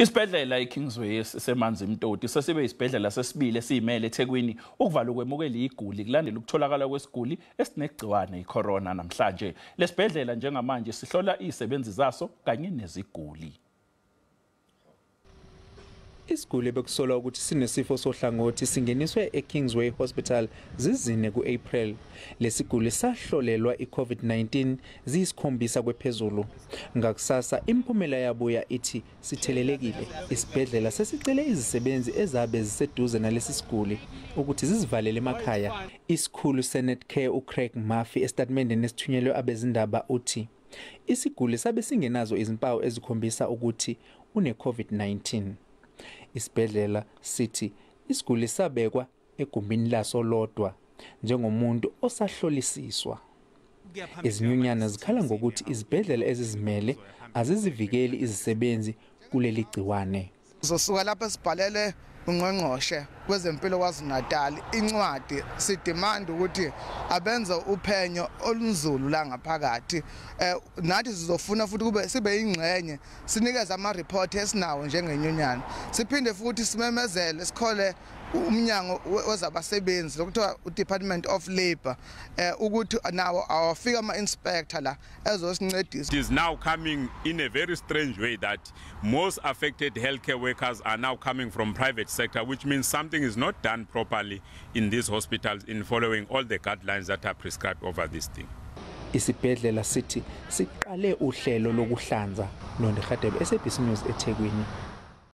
Isibhedlela iKingsway seManzimtoti sesibe isibhedlela sesibili esiyimele eThekwini ukuvala ukwemukela iguli kulandela ukutholakala kwesiguli esinegciwane iCorona namhlanje. Lesibhedlela njengamanje sihlola izisebenzi zaso kanye neziguli. Isiguli bekusolwa ukuthi sinesifo sohlangothi singeniswe eKingsway Hospital zizine ku-April. Lesiguli sahlolelwa iCovid-19 ziyisikhombisa kwephezulu. Ngakusasa imiphumela yabuya ithi sithelelekile. Isibhedlela sesicele izisebenzi ezabe ziseduze nalesi siguli ukuthi zizivalele emakhaya. Isikhulu seNetcare uCraig Murphy esitatimendeni esithunyelwe abezindaba uthi isiguli sabe singenazo izimpawu ezikhombisa ukuthi une-COVID-19. Isibhedlela sithi isiguli sabekwa egumbini laso lodwa njengomuntu osahlolisiswa. Izinyunyana zikhala ngokuthi izibhedlela ezizimele azizivikeli izisebenzi kuleli gciwane. Sizosuka lapha sibhalele ungqongqoshe wezempilo KwaZulu-Natal incwadi, sidemand ukuthi abenze uphenyo olunzulu la ngaphakathi. Nathi sizofuna futhi kube sibe ingxenye, sinikeze ama report esinawo njengenyunyana, siphinde futhi simemezele sikhole umnyango wezabasebenzi lokuthiwa uDepartment of Labor ukuthi nawo awafika ama inspector la ezosincedisa. It is now coming in a very strange way that most affected healthcare workers are now coming from private sector, which means something is not done properly in these hospitals in following all the guidelines that are prescribed over this thing. Isibhedlela sithi siqale uhlelo lokuhlanza. Nondi Hadebe, SABC News, eThekwini.